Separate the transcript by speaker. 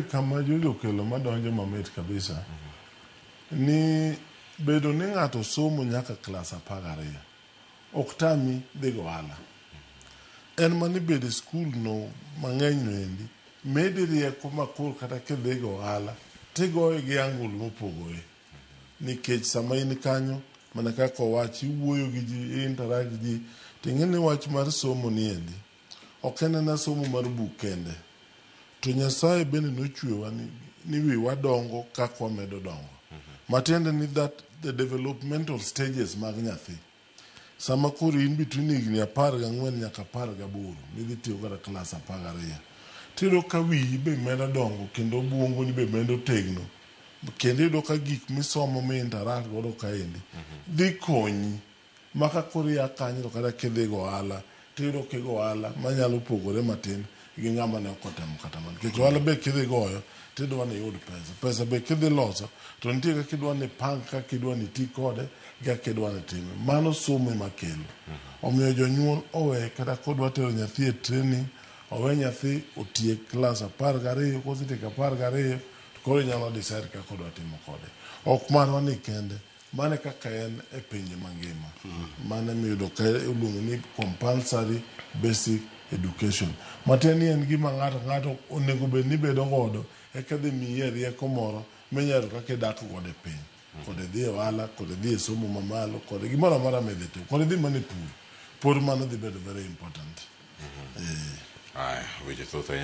Speaker 1: Kama Juja okelo madonjo mamit kabisa ni bedo ni ng'ato somo nyaka klas 12 ok tami dhi go ohala. En mana ibedo e skul no mang'eny no endi medi rieko ma koro kata kidhi go ohala tigoye gi angle mopogore. Nikech sama in kanyo mana kaka owachi iwuoyo gi ji, i interact gi ji ting'e ni wach mar somo ni endi ok en ena somo mar buk kende. To Nyasaye bende nochwewa ni, ni wiwa dongo kaka wamedo dongo. Matiende ni that the developmental stages mag nyathi. Sama koro in between higni 14 nyaka 18 midhi tiyo kata klas 12. Tiyudo ka wiyi be medo dongo kendo obuongoni be medo tegno. Kendo iyudo ka gik misomo mi interact godo kaendi dhi konyi. Ma ka koro ia kanyo to kata kidhi go ohala tiyudo kigo ohala manyalo pogore matin gi ng'ama ne ok otemo kata mana. Nikech ohala be kidhi goyo tidwa ni iyud pesa. Pesa be kidhi loso to nitie kaka idwa ni ipang kaka idwa ni iti kode gi kaka idwa ni itime. Mano somo ema kelo. Omiyo jonyuol owe kata kodwa tero nyathi e training, owe nyathi otiek klas 12, kosetieko 12 to koro inyalo decide kaka odwa timo kode. Ok marwa ni kende. Mano e kaka en e pinje mangima. Mano emiyudo ka iluongo ni compulsory basic education. Matiende ni en gima ng'ato ka ng'ato onego bed ni bedo godo eka dhi miye rieko moro minyalo yudo kaka idak godo e piny. Kod idhi e ohala, kod idhi e somo mamalo, kod gimoro amora midhi timo, kod idhi mana e pur. Pur mano dhi bedo very important.
Speaker 2: Aya, weche thoth ahinya.